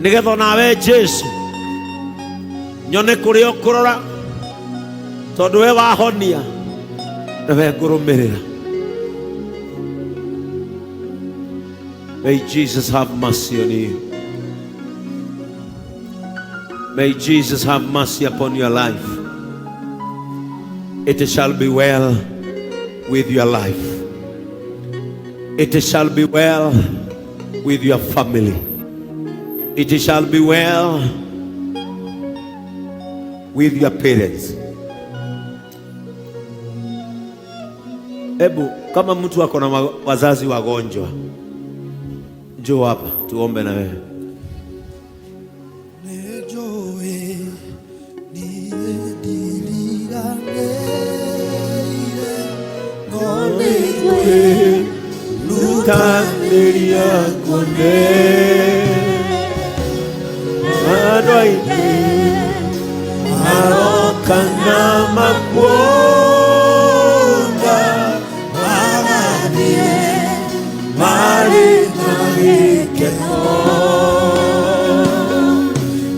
Nĩgetha onawe Jesu nyone kũrĩa ũkũrora, tondũ we wahonia nĩwe ngũrũmĩrĩra. May Jesus have mercy on you. May Jesus have mercy upon your life. It shall be well with your life. It shall be well with your family. It shall be well with your parents. Hebu kama mtu ako na wazazi wagonjwa, njoo hapa tuombe na wewe. Nĩnjũĩ niĩ ndiriganĩire, no nĩ Rutanĩria kuone andũ aingĩ maroka na makuonga, magathiĩ marĩ na gĩkeno.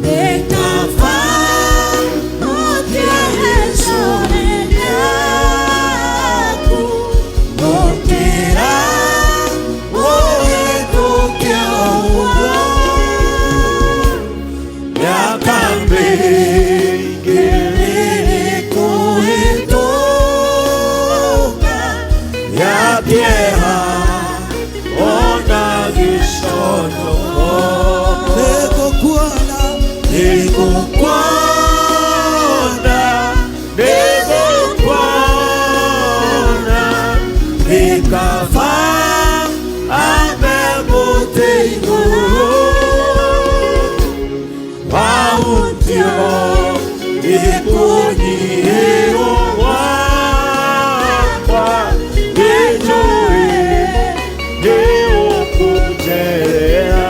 Nĩ kaba gũtiarĩcwo rĩaku gũkĩra gũhĩtũkia ũguo. Mĩaka mĩingĩ Kũhĩtũka ya kĩeha ona gĩconoko. Nĩngũkuona, Nĩngũkuona, nĩngũkuona, nĩ kaba ambe mũtĩ igũrũ wahutio nĩ kũnyihĩrwo gwakwa, nĩnjũĩ nĩũkũnjerera.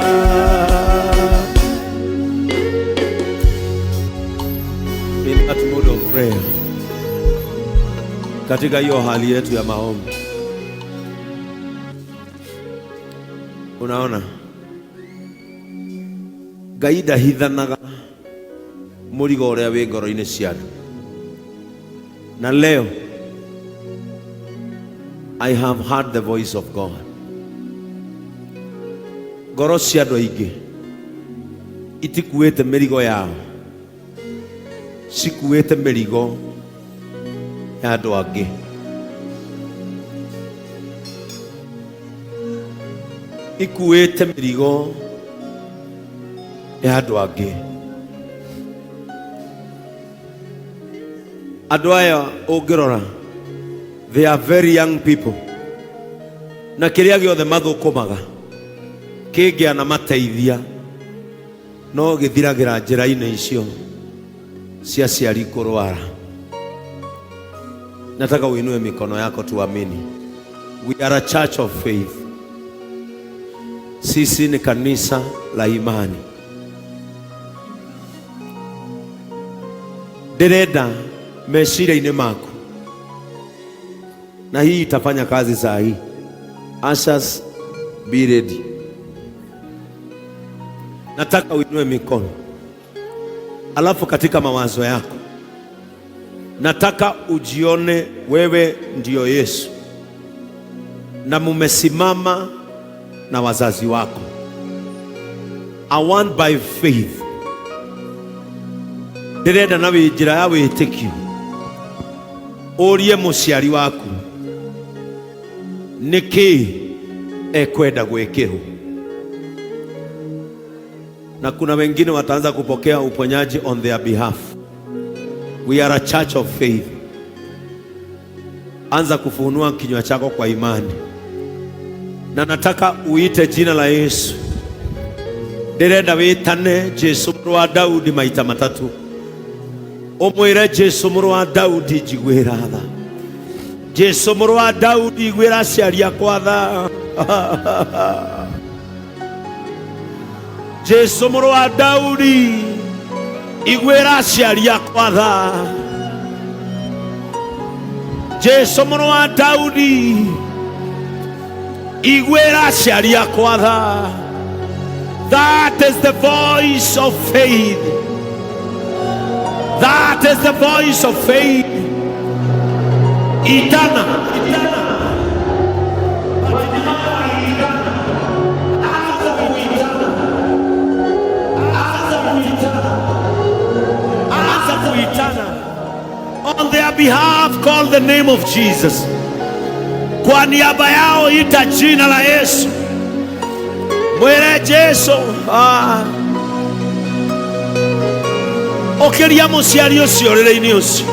In that mood of prayer, katika hiyo hali yetu ya maombi, unaona Ngai ndahithanaga mũrigo ũrĩa wĩ ngoro-inĩ cia andũ. Na leo I have heard the voice of God. Ngoro cia andũ aingĩ itikuĩte mĩrigo yao, cikuĩte mĩrigo ya andũ angĩ. Ikuĩte mĩrigo ya andũ angĩ. Andũ aya ũngĩrora, they are very young people, na kĩrĩa gĩothe mathũkũmaga kĩngĩana mateithia no gĩthiragĩra njĩra-inĩ icio cia ciari kũrwara. Nataka uinue mikono yako tuamini. We are a church of faith. Sisi ni kanisa la imani. Ndĩrenda meciria-inĩ maku, na hii itafanya kazi saa hii. Ushers, be ready. Nataka uinue mikono, alafu katika mawazo yako nataka ujione wewe ndiyo Yesu na mumesimama na wazazi wako. I want by faith, ndĩrenda na njĩra ya wĩtĩkio ũrie mũciari waku nĩkĩ ekwenda gwĩkĩrwo, na kuna wengine wataanza kupokea uponyaji on their behalf. We are a church of faith. Anza kufunua kinywa chako kwa imani, na nataka uite jina la Yesu. Ndĩrenda wĩtane Jesu mũrũ wa Daudi maita matatũ, ũmwĩre Jesu mũrũ wa Daudi njiguĩra tha, Jesu mũrũ wa Daudi iguĩra aciari akwa tha, Jesu mũrũ wa Daudi iguĩra aciari akwa tha, Jesu mũrũ wa Daudi iguĩra aciari akwa tha. Tha. That is the voice of faith. That is the voice of faith. Itana. Itana. Anza kuitana. On their behalf, call the name of Jesus. Kwa niaba yao ita jina la Yesu. Mwire Jesu. Ah. Okeria muciari ucio ũrĩrĩ-inĩ ũcio.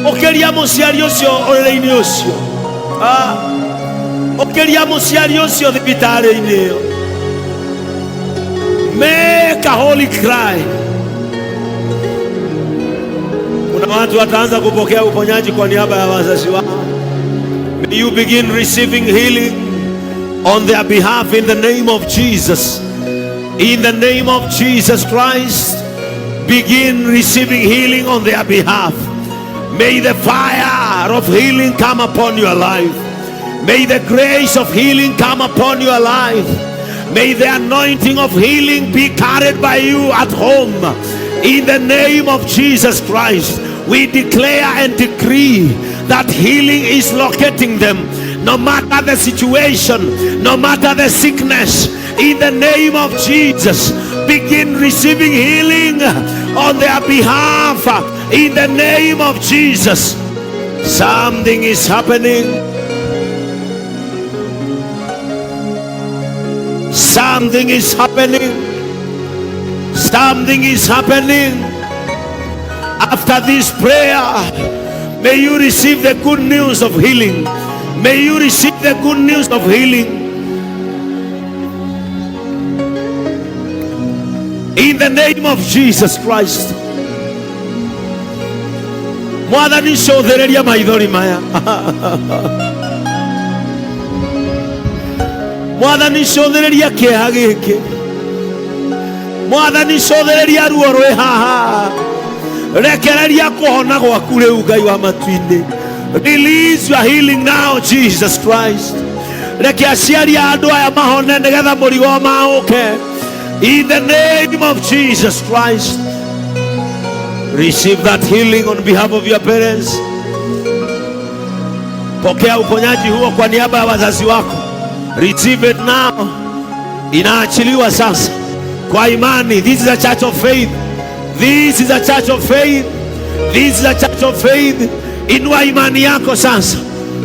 Okeria muciari ucio ũrĩrĩ-inĩ ũcio. Ah. Okeria muciari ucio thibitarĩ-inĩ ĩyo. Make a holy cry. Kuna watu wataanza kupokea uponyaji kwa niaba ya wazazi wao. May you begin receiving healing on their behalf in the name of Jesus. In the name of Jesus Christ, begin receiving healing on their behalf. May the fire of healing come upon your life. May the grace of healing come upon your life. May the anointing of healing be carried by you at home. In the name of Jesus Christ, we declare and decree that healing is locating them, no matter the situation, no matter the sickness. In the name of Jesus, begin receiving healing on their behalf. In the name of Jesus, something is happening. Something is happening. Something is happening. After this prayer, may you receive the good news of healing. May you receive the good news of healing. In the name of Jesus Christ. Mwathani cũthĩrĩria maithori maya. Mwathani cũthĩrĩria kĩeha gĩkĩ. Mwathani cũthĩrĩria ruo rwĩ haha. Rekereria kũhona gwaku rĩu Ngai wa matu-inĩ. Release your healing now, Jesus Christ. Reke aciari a andũ aya mahone nĩgetha mũrigo maũke. In the name of Jesus Christ. Receive that healing on behalf of your parents. Pokea uponyaji huo kwa niaba ya wazazi wako. Receive it now. Inaachiliwa sasa kwa imani. This is a church of faith. This is a church of faith. This is a church of faith. Inua imani yako sasa.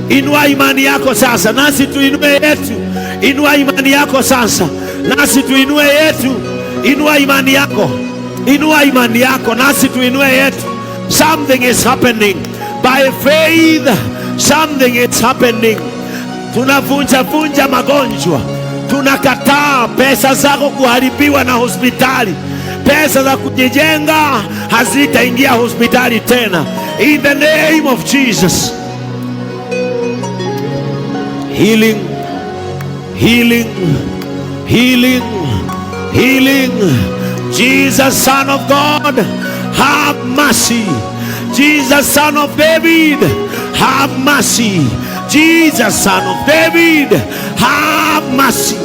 Inua imani yako sasa, nasi tuinue yetu. Inua imani yako sasa, nasi tuinue yetu. Inua imani yako, inua imani yako, nasi tuinue yetu. Something is happening by faith. Something is happening. Tunavunja vunja magonjwa, tunakataa pesa zako kuharibiwa na hospitali. Pesa za kujijenga hazitaingia hospitali tena. In the name of Jesus. Healing, healing, healing, healing. Jesus, Son of God, have mercy. Jesus, Son of David, have mercy. Jesus, Son of David, have mercy.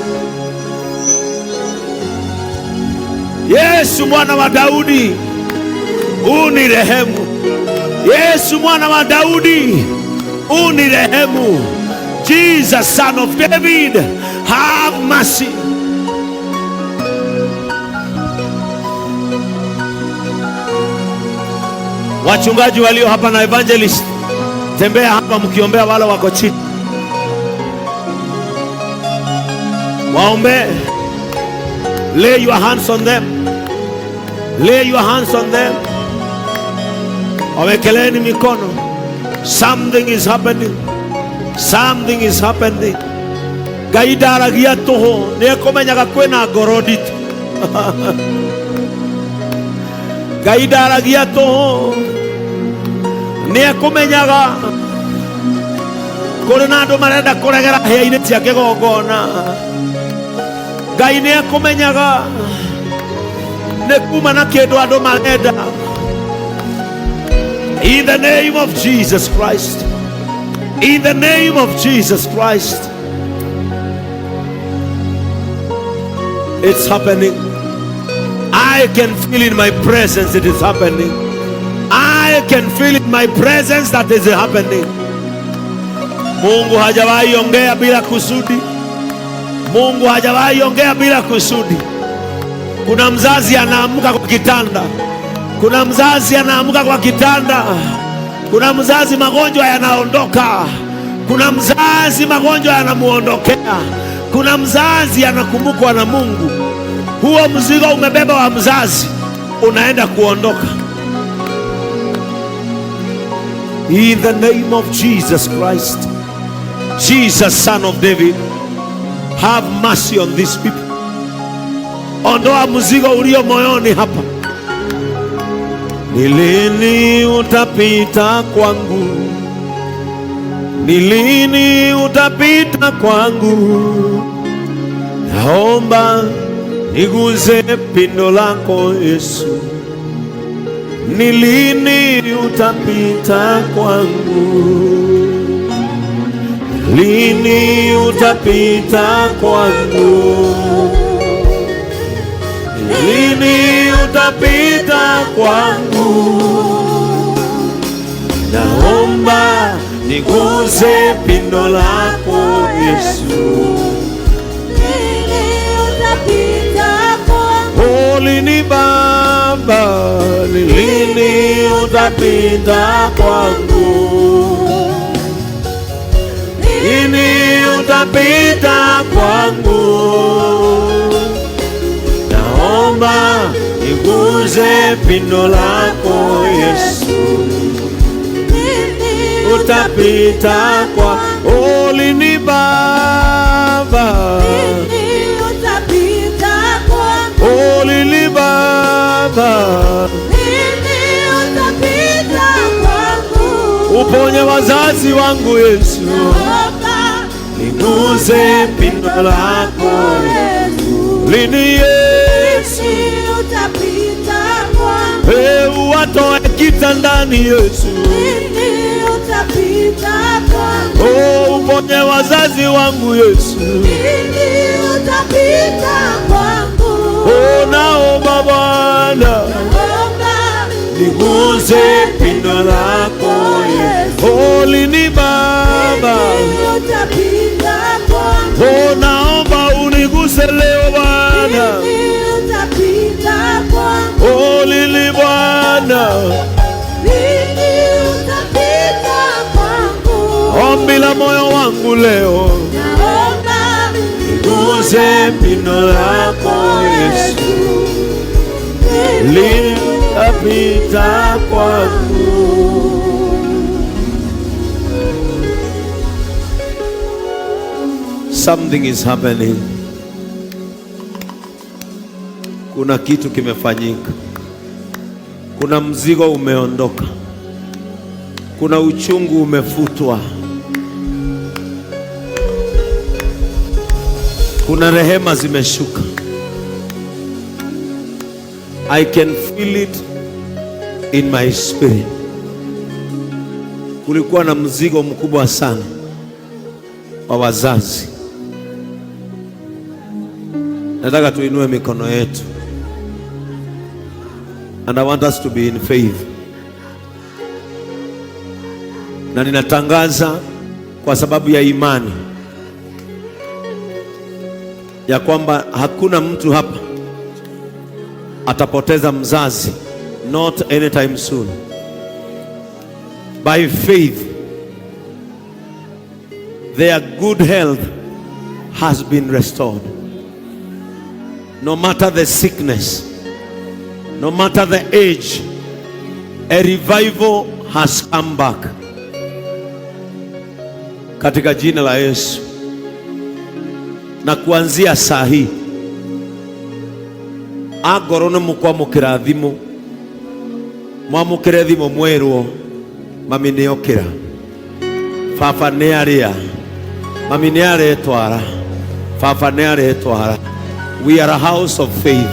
Yesu mwana wa Daudi, unirehemu. Yesu mwana wa Daudi, unirehemu. Jesus, Son of David, have mercy. Wachungaji walio hapa na evangelist, tembea hapa mkiombea wale wako chini, waombee. Lay your hands on them. Lay your hands on them. Wawekeleeni mikono. Something is happening. Something is happening. Ngai ndaragia tũhũ, nĩ ekũmenyaga kwĩna ngoro nditũ. Ngai ndaragia tũhũ, nĩ ekũmenyaga kũrĩ na andũ marenda kũregera hĩa-inĩ cia kĩgongona. Ngai nĩ ekũmenyaga nĩ kuma na kĩndũ andũ marenda. In the name of Jesus Christ. In the name of Jesus Christ. It's happening. I can feel in my presence it is happening. I can feel in my presence that is happening. Mungu hajawahi ongea bila kusudi. Mungu hajawahi ongea bila kusudi. Kuna mzazi anaamka kwa kitanda. Kuna mzazi anaamka kwa kitanda. Kuna mzazi magonjwa yanaondoka. Kuna mzazi magonjwa yanamuondokea. Kuna mzazi anakumbukwa na Mungu. Huo mzigo umebeba wa mzazi unaenda kuondoka. In the name of Jesus Christ, Jesus, Son of David, have mercy on these people. Ondoa mzigo ulio moyoni hapa. Ni lini utapita kwangu? Ni lini utapita kwangu? Naomba niguze pindo lako Yesu. Ni lini utapita kwangu? Lini utapita kwangu? Lini utapita kwangu? Naomba niguze pindo lako Yesu. Lini utapita kwangu? Oh, lini Baba, lini utapita kwangu? Lini utapita kwangu? Naomba niguze pindo lako Yesu. Lini Utapita kwa, oh, lini Baba, Lini utapita kwangu? oh, lini Baba, Lini utapita kwangu? Uponye wazazi wangu Yesu, Naomba niguze pindo lako. Yesu. Lini Yesu, Lini utapita kwangu? Uwatoe kitandani Yesu, Lini utapita kwangu? Oh, uponye wazazi wangu Yesu, Lini utapita kwangu? Oh, naomba Bwana, Naomba niguze pindo lako Yesu. Oh, lini Baba, Lini utapita kwangu? Oh, naomba uniguse leo Bwana. Lini utapita kwangu? Oh, lini Bwana, Lini utapita kwangu? Ombi la moyo wangu leo, Naomba niguze pindo lako Yesu. Lini utapita kwangu? Something is happening. Kuna kitu kimefanyika. Kuna mzigo umeondoka. Kuna uchungu umefutwa. Kuna rehema zimeshuka. I can feel it in my spirit. Kulikuwa na mzigo mkubwa sana wa wazazi. Nataka tuinue mikono yetu. And I want us to be in faith. Na ninatangaza kwa sababu ya imani ya kwamba hakuna mtu hapa atapoteza mzazi, not anytime soon. By faith, their good health has been restored. No matter the sickness, no matter the age, a revival has come back. Katika jina la Yesu. Na kuanzia saa hii, angorwo nĩ mũkwamũkĩra thimũ, mwamũkĩre thimũ mwĩrwo mami nĩ okĩra, baba nĩ arĩa, mami nĩ aretwara, baba nĩ aretwara. We are a house of faith.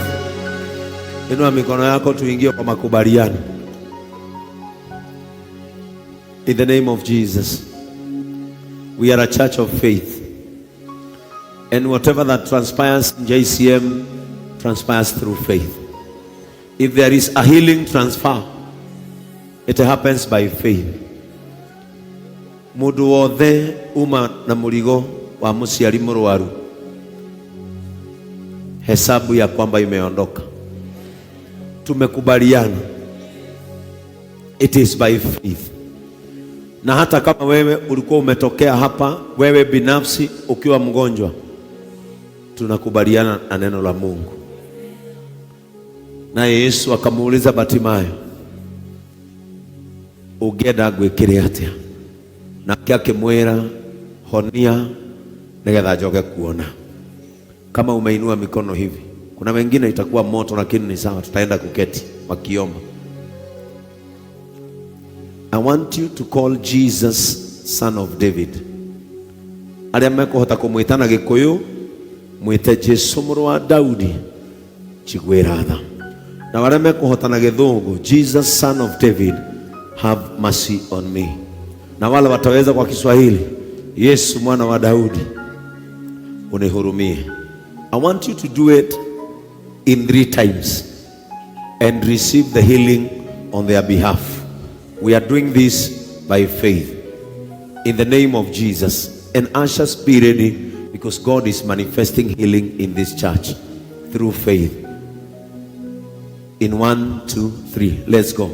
Inua mikono yako tuingie kwa makubaliano. In the name of Jesus. We are a church of faith. And whatever that transpires in JCM transpires through faith. If there is a healing transfer, it happens by faith. Mundu wothe uma na murigo wa muciari murwaru, hesabu ya kwamba imeondoka. Tumekubaliana, it is by faith. Na hata kama wewe ulikuwa umetokea hapa wewe binafsi ukiwa mgonjwa, tunakubaliana na neno la Mungu. Naye Yesu akamuuliza Batimayo, ũngĩenda ngwĩkĩre atĩa? Nake akĩmwĩra, honia nĩgetha njoke kuona. Kama umeinua mikono hivi, kuna wengine itakuwa moto, lakini ni sawa, tutaenda kuketi wakiomba. I want you to call Jesus son of David. Arĩa mekũhota kũmwĩta na Gĩkũyũ, mwĩte Jesu mũrũ wa Daudi, njiguĩra tha. Na arĩa mekũhota na Gĩthũngũ, Jesus son of David, have mercy on me. Na wale wataweza kwa Kiswahili, Yesu mwana wa Daudi, unihurumie. I want you to do it in 3 times and receive the healing on their behalf. We are doing this by faith in the name of Jesus. And ushers, be ready, because God is manifesting healing in this church through faith. In 1, 2, 3, let's go.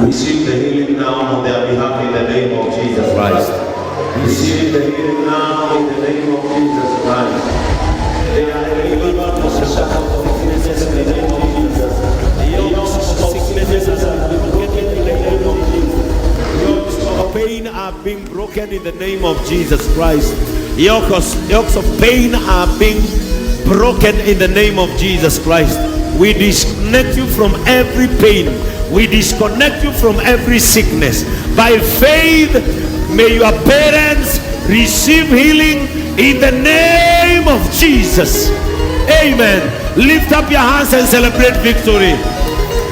Receive the healing now on their behalf in the name of Jesus Christ. Receive the healing now in the name of Jesus Christ. They are delivered from the shackles of sickness in the name of Jesus. The yokes of sicknesses are being broken in the name of Jesus. Yokes of pain are being broken in the name of Jesus Christ. Yokes of pain are being broken in the name of Jesus Christ. We disconnect you from every pain. We disconnect you from every sickness. By faith, may your parents receive healing in the name of Jesus. Amen. Lift up your hands and celebrate victory.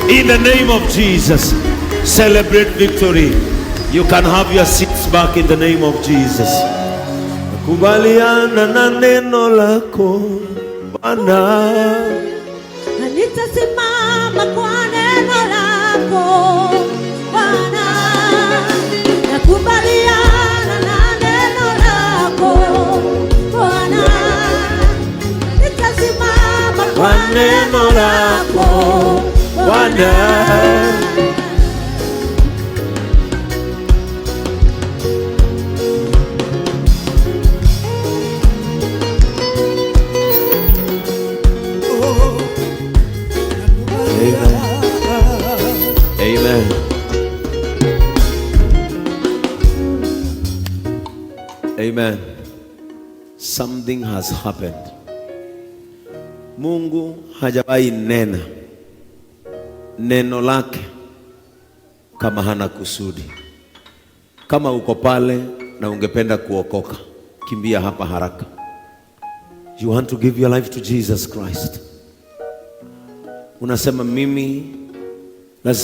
In the name of Jesus. Celebrate victory. You can have your seats back in the name of Jesus. Kubaliana na neno lako Bwana. Nitasimama kwa neno lako Bwana. Nakubaliana na neno lako Bwana. Nitasimama kwa neno lako Bwana. Amen. Amen. Something has happened. Mungu hajawahi nena neno lake kama hana kusudi. Kama uko pale na ungependa kuokoka, kimbia hapa haraka. You want to give your life to Jesus Christ. Unasema mimi lazima